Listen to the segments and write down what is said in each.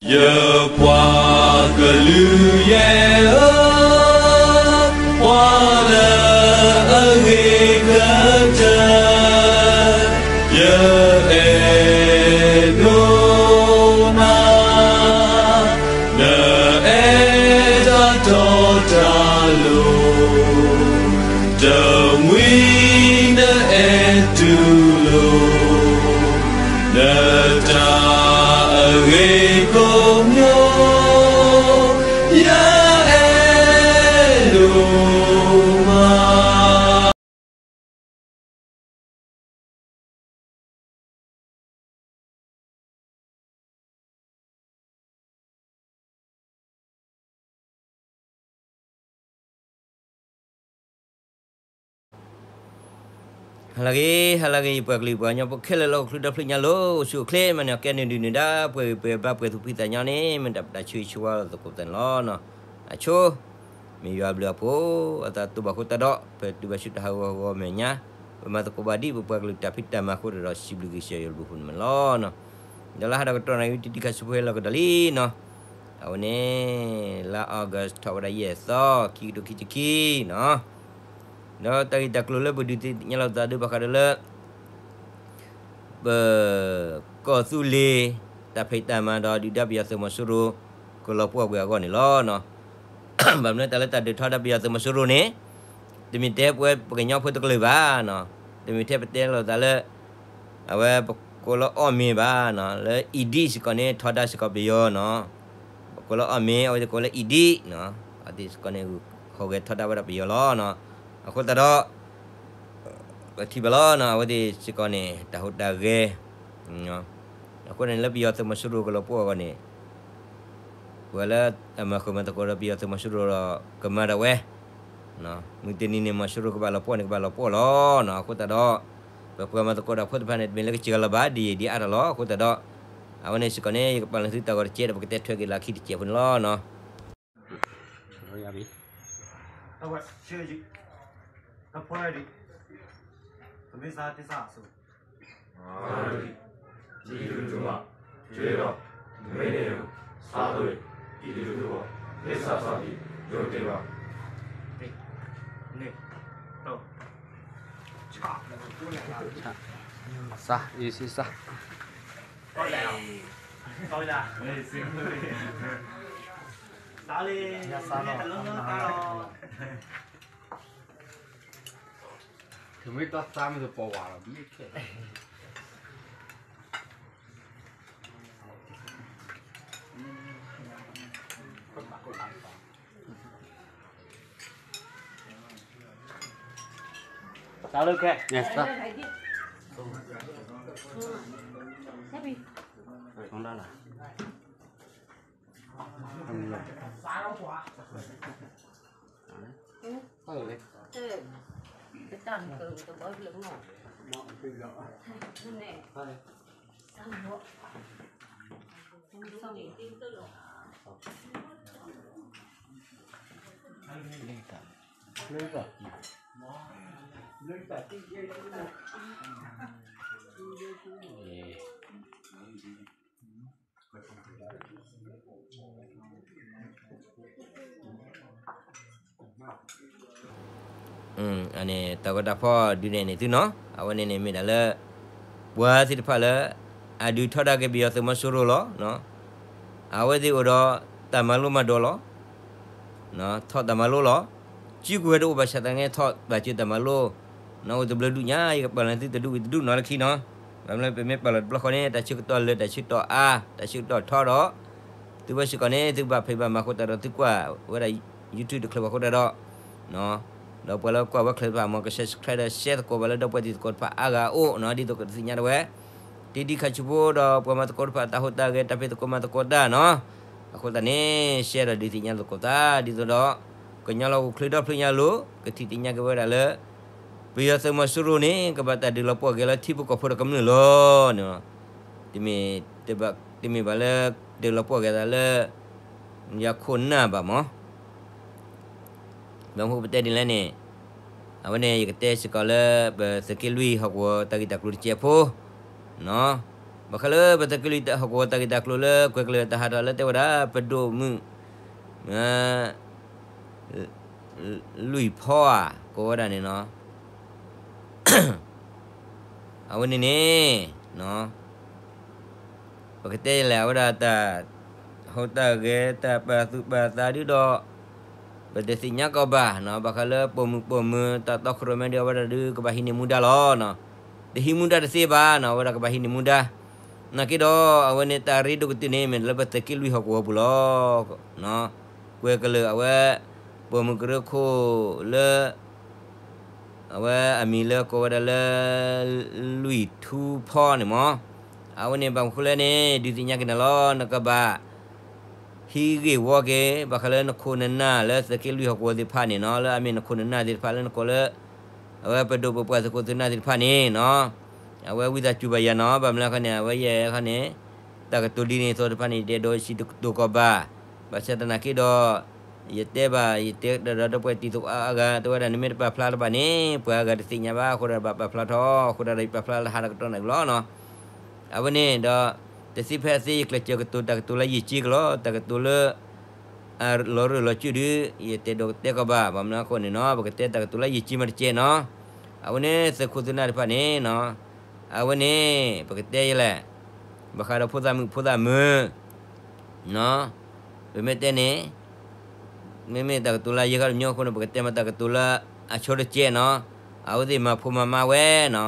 ယပှၤကလုာ်ယဲၢ်ဧၢ, ပှၤလၢအဂ့ၤကတၢၢ်, ယအဲၣ်ဒိးနၤ, နအဲၣ်တၢ်တီတၢ်လိၤ, တမှံၤနအဲၣ်တူၢ်လိာ် နတၢ်အဂ့ၤကိးမံၤ, ယအဲၣ်ဒိးမး. ဟါလၢအဂ့ၤ ဟါလၢအဂ့ၤ ယပှၤကလုာ်ပှၤကညီဖိခဲလၢာ်လၢဟီၣ်ခိၣ်ချၢဒီဖျၢၣ်ညါလိၤ အိၣ်ဆူၣ်အိၣ်ချ့ မၤန့ၢ်အီၣ်ကဲနုာ်ဒုးနုာ်ဒါ ပှဲၤဂံၢ်ပှဲၤဘါပှဲၤသူၣ်ဖှံသးညီန့ၣ် မ့ၢ်တၢ်ပတၢ်ဆိၣ်ဂ့ၤဆိၣ်ဝါလိာ်သကိးပသးန့ၣ်လီၤ. အဆိ မ့ၢ်ယွၤအဘျုးအဖှိၣ် အသးတူၢ်ဘၣ်အဃိသတးဒီး ပတုၤဘၣ်ဆူတၢ်ဟးဂီၤဟးဂီၤမဲာ်ညါ ပမၤသကိးဘၣ်ဒံး ပပှၤကလုာ်တၢ်ဖံးတၢ်မၤအဃိသတးဒီး စံးဘျုးက့ၤကစၢ်ယွၤအဘျုးအဖှိၣ်န့ၣ်လီၤ. ဒီးလၢဟါဒီးကတီၢ်နၣ်ရံၣ်ဝံၤ တံၤတံၤခါဆူဖိဟဲလီၤကဒီးလံနီၤ. အဝဲန့ၣ် လါ August ထီၣ်ဝဲဒၣ်ယဲၢ်သီ ခံကထိခံဆံခံနီၤ. ဒီးတၢ်ဂ့ၢ်တၢ်ကျိၤလၢပဒုးသ့ၣ်ညါလိာ်သးဒုးဘၣ်ဃးဒီးလၢ ပ ကီၢ်သူလ့ၤ တၢ်ဖံးတၢ်မၤဒီးဒုၣ်ဒါပယီၤသုးမီၤစိရိၤ ကလီၤပှီၢ်ကွံာ်အဂီၢ်န့ၣ်လီၤ. ဘၣ်မနုၤတၢ်လၢတၢ်ဒုးထီဒါပယီၤသုးမီၤစိရိၤန့ၣ် တမ့ၢ်တဲပဝဲပှၤကညီဖိတကလုာ်ဘၣ်. တမ့ၢ်ထဲပတဲလိာ်သးလၢ အဝဲပကိးလၢအီၣ်မ့ၤဘၣ်, လၢ Edit စ့ၢ်ကီးန့ၣ် ထီဒါစ့ၢ်ကီးပယီၤနီၤ. ပကိးလၢအီၣ်မ့ၤ အဝဲသ့ၣ်ကိးလၢ Edit နီၤ. အဝဲသ့ၣ်စ့ၢ်ကီးန့ၣ် ဟူးဂဲၤထီဒါဝဲဒၣ်ပယီၤလီၤ. အဃိသတးဒီး ပထံၣ်ဘၣ်လီၤနီၤ, အဝဲသ့ၣ်စ့ၢ်ကီးန့ၣ် တၢ်ဟူးတၢ်ဂဲၤ အဃိန့ၣ် လၢပယီၤသုးမီၤစိရိၤကလီၤပှီၢ်အဂီၢ်န့ၣ် ပှၤလၢအမၤဃုာ်မၤသကိးဒီးပယီၤသုးမီၤစိရိၤဒီး ကမၤဒၣ်ဝဲ မုၢ်တနံၤန့ၣ် မီၤစိရိၤကဘၣ်လီၤပှီၢ်န့ၣ် ကဘၣ်လီၤပှီၢ်လီၤ. အဃိသတးဒီး ပပှၤမၤသကိးတၢ်ဖိတဖၣ်န့ၣ် တမ့ၢ်လၢကစှၤလီၤဘၣ် ဒ်ယံာ်ဒ်အါထီၣ်လီၤ. အဃိသတးဒီး အဝဲန့ၣ်စ့ၢ်ကီးန့ၣ် ယကပာ်လီၤသုတၢ်ဂီၤတစဲးဒီး ပကတဲထွဲက့ၤလၢခံတစဲးဖိန့ၣ်လီၤ. စး ယစံးစး ထုးမ့ၢ်တီၢ်သါမ့ၢ်တပီၤဝါလီၤ မ့ၢ်ခဲ စးလၢခဲ အန့ၣ် တၢ်ဂီၤတၢ်ဖီၣ်ဒုးနဲၣ်န့ၢ်သုနီၤ, အဝဲန့ၣ်န့ၣ်မ့ၢ်ဒၣ်လၢ ပှၤသ့ၣ်တဖၣ်လၢ အဒုးထီဒါက့ၤပယီၤသုးမီၤစိရိၤလီၤ. အဝဲသ့ၣ်အိၣ်ဒီးတၢ်မၤလိမၤဒိးလီၤ. ထီၣ်တၢ်မၤလိလီၤ. စုကဝဲၤတအိၣ်ဘၣ်ဆၣ်သနာ်က့ ထီၣ်ဘၣ်စၢၤတၢ်မၤလိ, အိၣ်တဘျုးဒူၣ်ညါ ယကပာ်လီၤသုတဒူၣ်ဝံၤတဒူၣ်နီၤလၢခံနီၤ. ဘၣ်မနုၤပမ့ၢ်ပာ်လီၤတဘျီဃီန့ၣ် တၢ်ဆၢကတီၢ်လၢာ် တၢ်ဆၢကတီၢ်အါ တၢ်ဆၢကတီၢ်ထီဒီး သုဝဲစ့ၢ်ကီးန့ၣ် သုကဘၣ်ဖံးဘၣ်မၤအဃိသတးဒီး သုကွၢ်ဝဲဒၣ် YouTube တချုးဘၣ်အဃိသတးဒီး ဒီးပှၤလၢကွၢ်ဝဲချၢၣ်တဖၣ် မ်က subscribe ဒီး share သကိးဘၣ်လၢဒီပုၢ်ဝဲၢ်သ့ၣ်သကိးတဖၣ်အါဂၤအအိၣ်နီၤ, ဒ်သိးကသ့ၣ်ညါဒၣ်ဝဲ တံၤဒံခါဆူဖိဒီးပှၤမၤသကိးတဖၣ် တၢ်ဟူးတၢ်ဂဲၤ တၢ်ဖံးသကိးမၤသကိးတၢ်နီၤ. အဃိသတးန့ၣ် share ဒီးဒုးသ့ၣ်ညါသကိးသး ဒ်သိးဒီး ကညီလီၢ်ဟီၣ်ခိၣ်ချၢဒီဖျၢၣ်ညါလိၤ ကထံၣ်သ့ၣ်ညါက့ၤဝဲဒၣ်လၢ ပယီၤသုးမီၤစိရိၤန့ၣ် ကဘၣ်တၢ်ဒုးလီၤပှီၢ်က့ၤလၢထံဖိကီၢ်ဖိဒီးကမျၢၢ်လီၤ. တမ့ၢ်ဘၣ်လၢ ဒုးလီၤပှီၢ်က့ၤသးလၢ ယၤခိၣ်နၢ်ဘၣ်မး ဘၣ်မနုၤပတဲဒ်လဲၣ်န့ၣ် အဝဲန့ၣ် ယကတဲစ့ၢ်ကီးလၢ ပသုးက့လွံၢ်ဟီၣ်ကဝီၤတၢ်ဂ့ၢ်တၢ်ကျိၤတစဲးဖိနီၤ. ဘၣ်ဃးလၢပသုးက့လွံၢ်ဟီၣ်ကဝီၤတၢ်ဂ့ၢ်တၢ်ကျိၤလၢကွဲၤကလုၢ်တၢ်ဟးထီၣ်လၢတဲဝဲဒၣ် ပဒိၣ်မုၣ် လွံၢ်ဖီဧါ ကိးဝဲဒၣ်န့ၣ်နီၤ, အဝဲန့ၣ်န့ၣ် ပကတဲလဲၣ် အဝဲဒၣ်တၢ်ဟူးတၢ်ဂဲၤ တၢ်ပာ်သူၣ်ပာ်သးဒုဒီး ပတသ့ၣ်ညါကီးဘၣ်နီၤ, ဘၣ်ဃးလၢပိာ်မုၣ်ပိာ်မုၣ် တၢ်တီခိၣ်ရိၣ်မဲဒု အဝဲဒၣ်ဒု ကဘၣ်ဟံးန့ၢ်မူဒါလီၤနီၤ. တဟံးမူဒါတသ့ဘၣ်နီၤ, အဝဲဒၣ်ကဘၣ်ဟံးန့ၢ်မူဒါ. နာ်က့ဒီး အဝဲန့ၣ်တၢ်ရ့ဒိၣ်ကတၢၢ်န့ၣ် မ့ၢ်လၢပသုးက့လွံၢ်ဟီၣ်ကဝီၤပူၤလီၤ. ကွဲၤကလုၢ်အဝဲ ပိာ်မုၣ်ကရၢခိၣ်လၢ အဝဲအမံၤလၢကိးဝဲဒၣ်လၢ လွံၢ်ထူဖီန့ၣ်မး, အဝဲန့ၣ်ဘၣ်မနုၤဃိလဲၣ်န့ၣ် ဒုးသ့ၣ်ညါက့ၤနၤလီၤ, နကဘၣ် ဟံးဂ့ၢ်ဝီက့ၤ ဘၣ်ဃးလၢနခိၣ်နနၢ်လၢသုးက့လွံၢ်ဟီၣ်ကဝီၤသ့ၣ်တဖၣ်န့ၣ်နီၤ, လၢအမ့ၢ်နခိၣ်နနၢ်သ့ၣ်တဖၣ်လၢနကိးလၢ အဝဲပဒိၣ်ပပှၢ်သုးခိၣ်သုးနၢ်သ့ၣ်တဖၣ်န့ၣ်နီၤ, အဝဲဝံသးစူၤဘၣ်ယၤနီၤ, ဘၣ်မနုၤဃိန့ၣ် အဝဲယဲခီန့ၣ် တၢ်ကတိၤဒ်န့ၣ်အသိးတဖၣ်န့ၣ် ယတအဲၣ်ဒိးစံးတကတိၤကီးဘၣ်, ဘၣ်ဆၣ်သနာ်က့ဒီး ယတဲဘၣ် ယတဲဒီးဒီပုၢ်ဝဲၢ်တံၤသကိးအါဂၤ တဲဝဲဒၣ်နမ့ၢ်တပာ်ဖျါတဘၣ်န့ၣ် ပှၤအါဂၤတသ့ၣ်ညါဘၣ်အဃိဒီး ဘၣ်ပာ်ဖျါထီၣ်အဃိဒီး ယပာ်ဖျါလၢဟါဒီးကတီၢ်နၢ်ကလီၤနီၤ. အဝဲန့ၣ်ဒီး တသ့ဖဲအသ့ ယကျဲးစၢးကတိၤတၢ်ကတိၤလၢယံာ်ကၠ့ကလီၤ, တၢ်ကတိၤလၢ လီၤရၢၢ်လီၤစၢၢ်ဒု ယတအဲၣ်ဒိးကတဲကီးဘၣ်, ဘၣ်မနုၤအဃိန့ၣ်နီၤ ပကတဲတၢ်ကတိၤလၢယံာ်ကၠ့မးတကဲးနီၤ. အဝဲန့ၣ်သုးခိၣ်သုးနၢ်တဖၣ်န့ၣ်နီၤ, အဝဲန့ၣ် ပကတဲယလဲၣ်, ဘၣ်ဃးဒီးဖိသၣ်မုၣ်ဖိသၣ်မုၣ် ပမ့ၢ်တဲန့ၣ် မ့မ့ၢ်တၢ်ကတိၤလၢယဲၢ်ခီတမံၤအဃိန့ၣ် ပကတဲမ့ၢ်တၢ်ကတိၤလၢအဆိတကဲးနီၤ, အဝဲသ့ၣ်မၤဖိမၤမါဝဲနီၤ,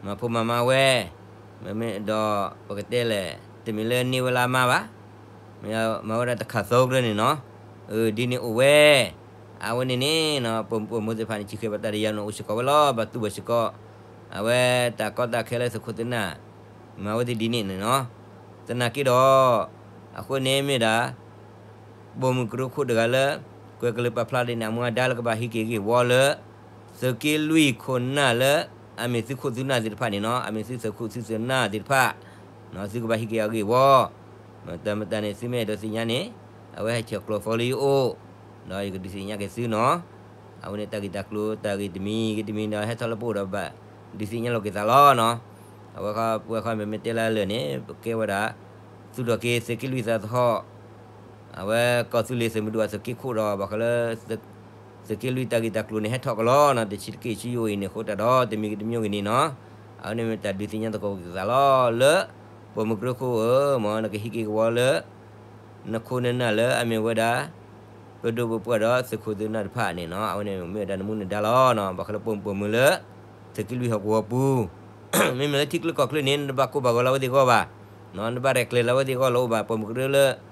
မၤဖိမၤမါဝဲ, မ့မ့ၢ်ဒီး ပကတဲလဲၣ် တမ့ၢ်လၢန့ၢ်ဝဲလၢအမါဘၣ်, မၤဝဲဒၣ်တခါသီကရၢန့ၣ်နီၤ, ဒ်န့ၣ်အိၣ်ဝဲ, အဝဲန့ၣ်န့ၣ်နီၤ ပိာ်မုၣ်ပိာ်မုၣ်သ့ၣ်တဖၣ်န့ၣ် စံးဃဲၤဘၣ်တၢ်ဒီးယၤန့ၣ်အိၣ်စ့ၢ်ကီးဝဲလီၤ, ဘၣ်တူၢ်ဘၣ်စ့ၢ်ကီး, အဝဲတၢ်ကီတၢ်ခဲလၢသုးခိၣ်သုးနၢ် မၤဝဲသ့ၣ်ဒ်န့ၣ်န့ၣ်နီၤ, သနာ်က့ဒီး အဃိန့ၣ်မ့ၢ်ဒၣ် ပိာ်မုၣ်ကရၢခိၣ်တဂၤလၢ ကွဲၤကလုၢ်ပာ်ဖျါဒ်န့ၣ် အမူအဒါလၢကဘၣ်ဟံးက့ၤဂ့ၢ်ဝီလၢ သုးက့လွံၢ်ခိၣ်နၢ်လၢ အမ့ၢ်သုခိၣ်သုနၢ်သ့ၣ်တဖၣ်န့ၣ်နီၤ, အမ့ၢ်သုသုးခိၣ်သုသုးနၢ်သ့ၣ်တဖၣ်, သုကဘၣ်ဟံးက့ၤအဂ့ၢ်ဝီ, မတၤမတၤန့ၣ် သုမ့ၢ်အဲၣ်ဒိးသ့ၣ်ညါန့ၣ် အဝဲဟဲဆဲးကျိး follow ယအိၣ်, ဒီးယကဒုးသ့ၣ်ညါက့ၤသုနီၤ, အဝဲန့ၣ်တၢ်ဂ့ၢ်တၢ်ကျိၤ တၢ်ဂ့ၢ်တမံၤဂ့ၤတမံၤဒီး ဟဲထီၣ်လၢပအိၣ်ဒီးဘၣ်ဒုးသ့ၣ်ညါလိာ်က့ၤသးလီၤနီၤ, အဝဲခီပဝဲခီမ့မ့ၢ်တဲလၢလၢာ်န့ၣ် ပကဲဝဲဒၣ် သူၣ်ထီၣ်က့ၤသုးက့လွံၢ်သးသဟီၣ် အဝဲကီၢ်သူလ့ၤသုးမုၢ်ဒိၣ်အသုးက့ခိၣ်ဒီး ဘၣ်ဃးလၢ သုးက့လွံၢ်တၢ်ဂ့ၢ်တၢ်ကျိၤန့ၣ် ဟဲထီၣ်ကလီနီၤ, တဆံတက့ၢ်ဆံယိအံၤန့ၣ်အဃိသတးဒီး တမံၤဂ့ၤတမံၤဂ့ၤန့ၣ်နီၤ, အဝဲန့ၣ်မ့ၢ်တၢ်ဒုးသ့ၣ်ညါသကိးက့ၤသးလီၤလၢ ပိာ်မုၣ်ကရၢခိၣ်ဧၢ, မ်နကဟံးက့ၤကဝီၤလၢ နခိၣ်နနၢ်လၢအမ့ၢ်ဝဲဒၣ် ပဒိၣ်ပပှၢ်ဒီးသုးခိၣ်သုးနၢ်တဖၣ်န့ၣ်နီၤ, အဝဲန့ၣ်မ့ၢ်ဝဲဒၣ်နမူနဒါလီၤနီၤ, ဘၣ်ဃးလၢပိာ်မုၣ်ပိာ်မုၣ်လၢ သုးက့လွံၢ်ဟီၣ်ကဝီၤပူၤ မ့မ့ၢ်လၢထံချၢကီၢ်ချၢန့ၣ် နတဘၣ်ကိးဘၣ်ဂီၤလၢအဝဲသ့ၣ်အဂီၢ်ဘၣ်, နဘၣ်ရဲၣ်ကျဲၤလၢအဝဲသ့ၣ်အဂီၢ်လၢအိၣ်ဘၣ်, ပိာ်မုၣ်ကရၢလၢ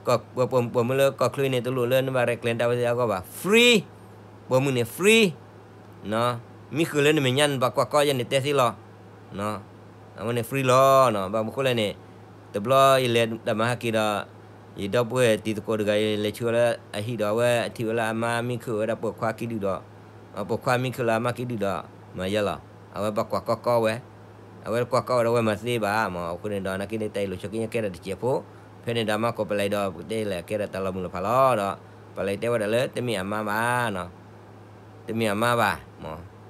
ပိာ်မုၣ်ပိာ်မုၣ်လၢကီၢ်ချၢန့ၣ် တလိၣ်လၢနဘၣ်ရဲၣ်ကျဲၤတၢ်ဝဲသ့ၣ်အဂီၢ်ဘၣ်, free, ပိာ်မုၣ်န့ၣ် free, မံဃုာ်လၢနမဲာ်ညါနဘၣ်ကွၢ်ကီယဲန့ၣ်တဲသ့လီၤ, အဝဲန့ၣ် free လီၤ, ဘၣ်မနုၤဃိလဲၣ်န့ၣ်, တဘျီယလဲၤတၢ်မၤဟးက့ၤဒီး ယဒီပုၢ်ဝဲၢ်တံၤသကိးတဂၤအံၤ လဲၤဆှၢလၢအဟံၣ်ဒီး အဝဲထံၣ်ဝဲလၢအမါမံဃုာ်ဝဲဒၣ်ပိာ်ခွါကံဒုၣ်ဒီး, ပိာ်ခွါမံဃုာ်လၢအမါကံဒုၣ်ဒီး မၤယဲလီၤ, အဝဲဘၣ်ကွၢ်ကီကီဝဲ, အဝဲကွၢ်ကီဝဲဒီးအဝဲမၤသ့ဘၣ်မး, အဃိန့ၣ်ဒီး နာ်က့န့ၣ် တၢ်အံၤလိာ်ဆိက့ညါကဲဒၣ်တစဲးဖိ, ဖဲန့ၣ်ဒီးမၤကိးပလဲၤဒီး ပကတဲလဲၣ်ကဲဒၣ်တၢ်လီၤမုၢ်လီၤဖးလီၤဒီး, ပလဲၤတဲဝဲဒၣ်လၢတမ့ၢ်အမါဘၣ် တမ့ၢ်အမါဘၣ်,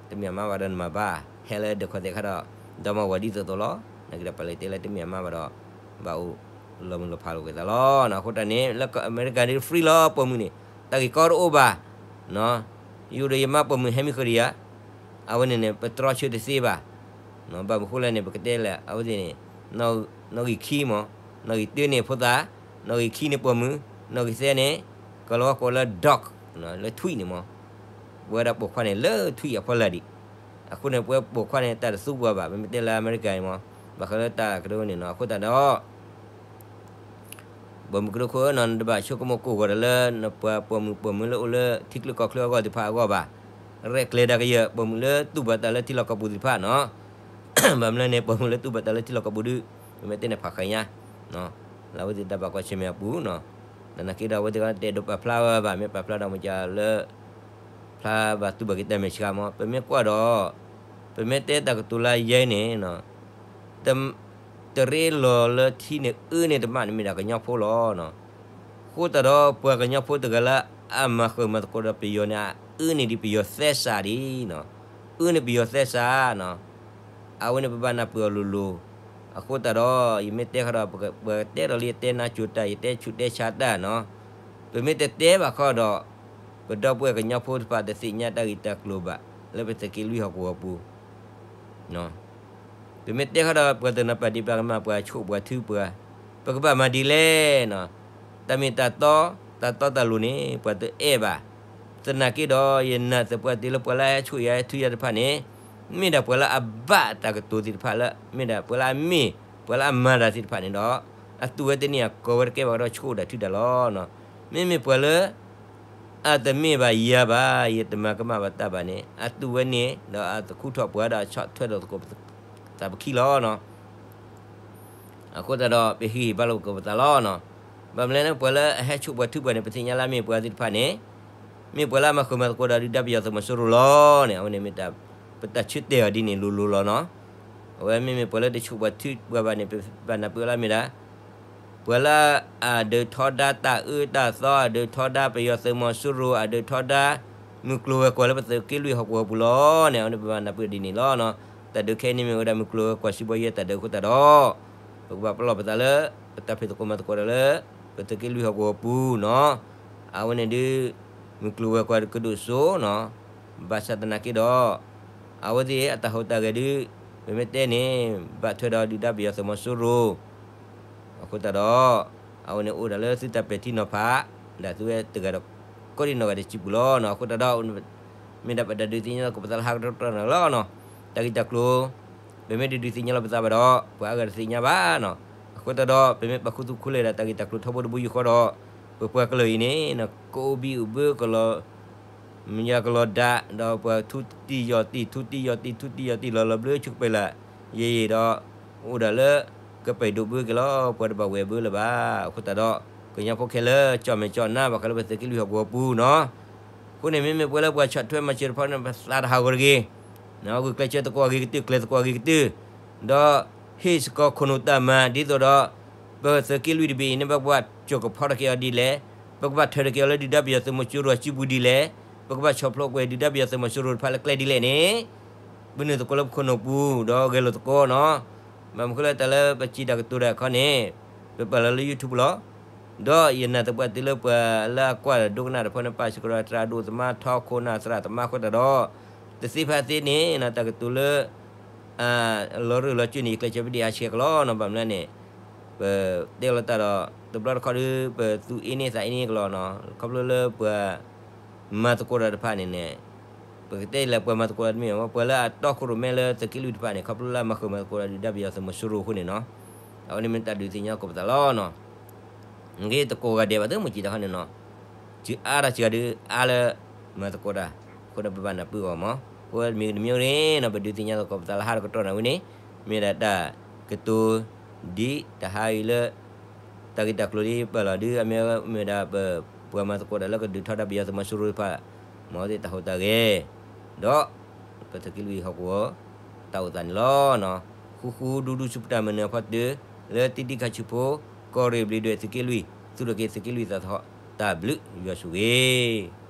တမ့ၢ်အမါဘၣ်ဒီးနမၤဘၣ်, ဟဲလၢဒၢးခီၣ်သဲးခါဒီး, ဒီမါဝၤဒ်သိးသိးလီၤ, နာ်က့ဒီးပလဲၤတဲလၢတမ့ၢ်အမါဘၣ်ဒီး, ဘၣ်အိၣ်လီၤမုၢ်လီၤဖးလိာ်က့ၤသးလီၤ, အဃိတၢ်န့ၣ် လၢအမဲရကၤန့ၣ် free လီၤ, ပိာ်မုၣ်န့ၣ် တၢ်ဂ့ၢ်ကီတအိၣ်ဘၣ်, ယအိၣ်ဒီးယမါပိာ်မုၣ်ဟဲမံဃုာ်ဒီးယၤ, အဝဲန့ၣ်န့ၣ် ပတြီဆၢတသ့ဘၣ်, ဘၣ်မနုၤဃိလဲၣ်န့ၣ် ပကတဲလဲၣ်အဝဲသ့ၣ်န့ၣ်, နီၣ်ဂံၢ်ခံမး, နီၣ်ဂံၢ်တၢန့ၣ်ဖိသၣ်, နီၣ်ဂံၢ်ခံန့ၣ်ပိာ်မုၣ်, နီၣ်ဂံၢ်သၢန့ၣ်, ကီၢ်လီၤဝါကိးလၢ dog, လၢထွံၣ်န့ၣ်မး, ပဝဲဒၣ်ပိာ်ခွါန့ၣ်လၢထွံၣ်အဖီလာ်ဒံး, အဃိန့ၣ် ပဝဲပိာ်ခွါန့ၣ် တၢ်တသူပှၤဘၣ်, ပမ့ၢ်တဲလၢအမဲရကၤအံၤမး, ဘၣ်ဃးလၢတၢ်ကရၢန့ၣ်နီၤ, အဃိသတးဒီး ပိာ်မုၣ်ကရၢခိၣ်ဧၢနီၤ, နတဘၣ်ဆိကမိၣ်ကိၢ်ဂီၤဒီးလၢ နပှၤပိာ်မုၣ်ပိာ်မုၣ်လၢအိၣ်လၢထံချၢကီၢ်ချၢအဂီၢ်သ့ၣ်တဖၣ်အဂီၢ်ဘၣ်, ရဲၣ်ကျဲၤဒၣ်ကယၢၢ် ပိာ်မုၣ်လၢတူၢ်ဘၣ်တၢ်လၢထံလီၢ်ကီၢ်ပူၤသ့ၣ်တဖၣ်နီၤ, ဘၣ်မနုၤလဲၣ်န့ၣ် ပိာ်မုၣ်လၢတူၢ်ဘၣ်တၢ်လၢထံလီၢ်ကီၢ်ပူၤဒုး, ပမ့ၢ်တဲန့ၣ်ဖးဃဲညါ, လၢအဝဲသ့ၣ်တၢ်ဘၣ်ကွၢ်ဆၢၣ်မဲာ်အပူၤနီၤ, သနာ်က့ဒီးအဝဲသ့ၣ်တအဲၣ်ဒိးပာ်ဖျါဝဲဘၣ်, မ့ၢ်ပာ်ဖျါဒီးမ့ၢ်ကလၢ ဖျါဘၣ်တူၢ်ဘၣ်က့ၤတၢ်မဲာ်ဆှးမး, ပမ့ၢ်ကွၢ်ဒီး, ပမ့ၢ်တဲတၢ်ကတိၤလၢယဲန့ၣ်, တရ့လီၤလၢထံန့ၣ်အၢန့ၢ်တမးန့ၣ်မ့ၢ်ဒၣ်ကညီဖိလီၤ. ဃိသတးဒီးပှၤကညီဖိတဂၤလၢအမၤဃုာ်မၤသကိးဒီးပယီၤန့ၣ် အအၢန့ၢ်ဒံးပယီၤသဲစးဒံး, အၢန့ၢ်ပယီၤသဲစး, အဝဲန့ၣ်ပဘၣ်နၢ်ပၢၢ်အီၤလိၤလိၤ, အဃိသတးဒီး ယမ့ၢ်တဲဃီဒီး ပကတဲဒီးလၢယတဲနါစိၤတၢ် ယတဲဆူးတဲဆါတၢ်နီၤ, ပမ့ၢ်တတဲဘၣ်ဃီဒီး ပဒီပုၢ်ဝဲၢ်ကညီဖိတဖၣ်တသ့ၣ်ညါတၢ်ဂ့ၢ်တၢ်ကျိၤဘၣ် လၢပသုးက့လွံၢ်ဟီၣ်ကဝီၤပူၤ ပမ့ၢ်တဲဃီဒီး ပှၤတနီၤပာ်ဒံးပှၤကမၣ် ပှၤဆိၣ်ပှၤထုပှၤ, ပကဘၣ်မၤဒ်လဲၣ်နီၤ, တၢ်မ့ၢ်တၢ်တီ, တၢ်တီတၢ်လိၤန့ၣ် ပှၤတအဲၣ်ဘၣ်. သနာ်က့ဒီး ယနာ်သပှၢ်တ့ၢ်လၢပှၤလၢအဟဲဆိၣ်ယၤဟဲထုယၤတဖၣ်န့ၣ် မ့ၢ်ဒၣ်ပှၤလၢအဘၣ်တၢ်ကတိၤသ့ၣ်တဖၣ်လၢ မ့ၢ်ဒၣ်ပှၤလၢအမ့ၢ် ပှၤလၢအမၤတၢ်သ့ၣ်တဖၣ်န့ၣ်ဒီး အသူၣ်ဝဲတန့ၢ် အကိးဝဲတကဲဘၣ်ကဒီး ဆိၣ်ဒၣ်ထုဒၣ်လီၤ. မ့မ့ၢ်ပှၤလၢ အတမ့ၢ်ဘၣ်ယၤဘၣ် ယတမၤကမၣ်ဘၣ်တၢ်ဘၣ်န့ၣ် အသူၣ်ဝဲန့ၣ် ဒီးအသခူထီၣ်ပှၤဒီးအဆီၣ်ထွဲဒီးသကိးသးပခံလီၤ. အဃိသတးဒီး ပဟ့ၣ်ဂံၢ်ဟ့ၣ်ဘါလိာ်သကိးပသးလီၤ. ဘၣ်မနုၤလဲၣ်န့ၣ် ပှၤလၢအဟဲဆိၣ်ပှၤထုပှၤန့ၣ် ပသ့ၣ်ညါလၢအမ့ၢ်ပှၤသ့ၣ်တဖၣ်န့ၣ် မ့ၢ်ပှၤလၢအမၤဃုာ်မၤသကိးဒီးဒုၣ်ဒါပယီၤသုးမီၤစိရိၤလီၤန့ၣ် အဝဲန့ၣ်မ့ၢ်တၢ် ပတၢ်ဆၢတဲာ်အီၤဒ်န့ၣ်လိၤလိၤလီၤနီၤ. အဝဲမ့မ့ၢ်ပှၤလၢတဆိၣ်ပှၤထုပှၤဘၣ်န့ၣ် ပဘၣ်နၢ်ပၢၢ်လၢအမ့ၢ်ဒၣ် ပှၤလၢအဒုးထီဒါတၢ်အၢတၢ်သီ အဒုးထီဒါပယီၤသုးမီၤစိရိၤ အဒုးထီဒါ မုၢ်ကျိၤဝဲၤကွာ်လၢပသုးက့လွံၢ်ဟီၣ်ကဝီၤပူၤလီၤန့ၣ် အဝဲန့ၣ်ပဘၣ်နၢ်ပၢၢ်ဒ်န့ၣ်လီၤ. တၢ်ဒုးခဲအံၤန့ၣ်မ့ၢ်ဝဲဒၣ်မုၢ်ကျိၤဝဲၤကွာ်စုဘီယဲၢ်တၢ်ဒုးအဃိသတးဒီး ပကဘၣ်ပလီၢ်ပသးလၢ ပတၢ်ဖံးသကိးမၤသကိးတၢ်လၢ ပသုးက့လွံၢ်ဟီၣ်ကဝီၤပူၤနီၤ. အဝဲန့ၣ်ဒုး မုၢ်ကျိၤဝဲၤကွာ်ကဒိၣ်စိနီၤ. ဘၣ်ဆၣ်သနာ်က့ဒီး အဝဲသ့ၣ်အတၢ်ဟူးတၢ်ဂဲၤဒုး ပမ့ၢ်တဲန့ၣ် ဘၣ်ထွဲဒီးဒုၣ်ဒါပယီၤသုးမီၤစိရိၤ အဃိသတးဒီး အဝဲန့ၣ်အိၣ်ဒၣ်လၢသုတၢ်ပဲာ်ထံနီၤဖး ဒၣ်သုဝဲတဂၤဒီး ကိးဒံနီၢ်ဂၤဒဲးစုပူၤလီၤနီၤ. အဃိသတးဒီး မ့ၢ်ဒၣ်ပတၢ်ဒုးသ့ၣ်ညါသကိးပသးလၢဟးကတီၢ်တြီၢ်န့ၣ်လီၤနီၤ. တၢ်ဂ့ၢ်တၢ်ကျိၤ ပမ့ၢ်တဒုးသ့ၣ်ညါလီၤပသးဘၣ်ဒီး ပှၤအါဂၤတသ့ၣ်ညါဘၣ်နီၤ. အဃိသတးဒီး ပမ့ၢ်ပာ်ခူသူၣ်ခူလၢာ်ဒၣ်တၢ်ဂ့ၢ်တၢ်ကျိၤထီဘိတဘိယူၢ်ဃီဒီး ပပှၤကလုာ်အံၤန့ၣ် ကအိၣ်ဘံၣ်အိၣ်ဘၢကလီၤ မ့ၢ်ယၤကလီၤဒၣ် ဒီးပှၤထူတံၢ်ယီၢ်တံၢ် ထူတံၢ်ယီၢ်တံၢ် ထူတံၢ်ယီၢ်တံၢ်လီၤလီၤဘျၢဆူကပၤလၢ ယံာ်ယံာ်ဒီး အိၣ်ဒၣ်လၢ ကပာ်ဒိၣ်ဘၢက့ၤလီၤ ပှၤတဘၣ်ဝဲၢ်ဘၢလၢၤဘၣ်. အဃိသတးဒီး ကညီဖိခဲလၢာ် ကၠီၣ်မဲာ်ကၠီၣ်နါ ဘၣ်ဃးလၢပသုးက့လွံၢ်ဟီၣ်ကဝီၤပူၤနီၤ. အဃိန့ၣ် မ့မ့ၢ်ပှၤလၢပှၤဆီၣ်ထွဲမၤစၢၤတဖၣ်န့ၣ် ပသးတဟးဂီၤတဂ့ၤ ဂုာ်ကျဲးစၢးသကိးအဂ့ၤကတၢၢ် ကျဲၤသကိးအဂ့ၤကတၢၢ် ဒီးဟ့ၣ်စ့ၢ်ကီးခိၣ်နူာ်တၢ်မၤ ဒ်သိးဒီး ပသုးက့လွံၢ်တဘ့ၣ်အံၤန့ၣ် ပကဘၣ်စိာ်ကဖီထီၣ်က့ၤအီၤဒ်လဲၣ်, ပကဘၣ်ထၢထီၣ်က့ၤအီၤလၢဒုၣ်ဒါပယီၤသုးမီၤစိရိၤအစုပူၤဒ်လဲၣ်, ပကဘၣ်ဆီၣ်ဖျိးကွံာ်ဒုၣ်ဒါပယီၤသုးမီၤစိရိၤတဖၣ်လၢကျဲဒ်လဲၣ်န့ၣ် ပနုာ်သကိးလၢပခိၣ်နူာ်ပူၤ ဒီးဂဲၤလိာ်သကိးနီၤ. ဘၣ်မနုၤဃိလၢတၢ်လၢပစံးတၢ်ကတိၤတၢ်အခီန့ၣ် ပပာ်လီၤလၢ YouTube လီၤ. ဒီးယနာ်သပှၢ်တုၤလၢပှၤလၢအကွၢ်ဒိကနၣ်တဖၣ်န့ၣ် ပာ်စ့ၢ်ကီးဒီးသရၣ်ဒိၣ်သမါ ထီခိၣ်နၢ်သရၣ်သမါအဃိသတးဒီး တသ့ဖဲသ့န့ၣ် တၢ်ကတိၤလၢ လီၤရၢၢ်လီၤစၢၤန့ၣ် ယကျဲးစၢးပဒံးအါဆှဲကလီၤနီၤ. ဘၣ်မနုၤလဲၣ်န့ၣ် ပတဲလီၤတၢ်ဒီး တဘျီတခီၣ်ဒီး ပသူၣ်အ့န့သးအ့န့ကလီၤနီၤ. ခီဖျိလၢပှၤ မၤသကိးတၢ်တဖၣ်န့ၣ်န့ၣ် ပကတဲလၢပှၤမၤသကိးတၢ်တမ့ၢ် ပှၤလၢအတီခိၣ်ရိၣ်မဲလၢသုးက့လွံၢ်တဖၣ်န့ၣ် ခီဖျိလၢအမၤဃုာ်မၤသကိးတၢ်ဒုၣ်ဒါပယီၤသုးမီၤစိရိၤအဃိန့ၣ်နီၤ. အဝဲန့ၣ်မ့ၢ်တၢ်ဒုးသ့ၣ်ညါသကိးပသးလီၤနီၤ. ဂ့ၤတကိးဂၤဒဲးဘၣ်သ့ၣ်မ့ၢ်စံးတၢ်ခီန့ၣ်နီၤ. စှၤအါတၢ်စှၤဒုးအါလၢ မၤသကိးတၢ် အဃိန့ၣ်ပဘၣ်နၢ်ပၢၢ်အီၤမး. အဃိမ့ၢ်တမံၤန့ၣ်နီၤ ပဒုးသ့ၣ်ညါသကိးပသးလၢဟါတကတီၢ်န့ၣ်ဝဲန့ၣ် မ့ၢ်ဒၣ်တၢ်ကတိၤ ဒ်တဟါအံၤလၢ တၢ်ဂ့ၢ်တၢ်ကျိၤဒ်ပာ်လီၤဒုး အမ့ၢ်ဝဲမ့ၢ်ဒၣ်ပ ပှၤမၤသကိးတၢ်လၢကဒုးထီဒါပယီၤသုးမီၤစိရိၤတဖၣ် မ်အဝဲသ့ၣ်တၢ်ဟူးတၢ်ဂဲၤ ဒီး ပသုးက့လွံၢ်ဟီၣ်ကဝီၤ တၢ်အိၣ်သးန့ၣ်လီၤ. ဃူဃူဒူဒူဆူပတၢ်မုၢ်နံၤအဖီတၢၢ် လၢတံဒံခါဆူဖိ ကီၢ်ရ့ၣ်ဘျံးဒွဲၣ်သုးက့လွံၢ် သူၣ်ထီၣ်က့ၤသုးက့လွံၢ်သးထီၣ် တၢ်ဘျုးယွၤဆိၣ်ဂ့ၤ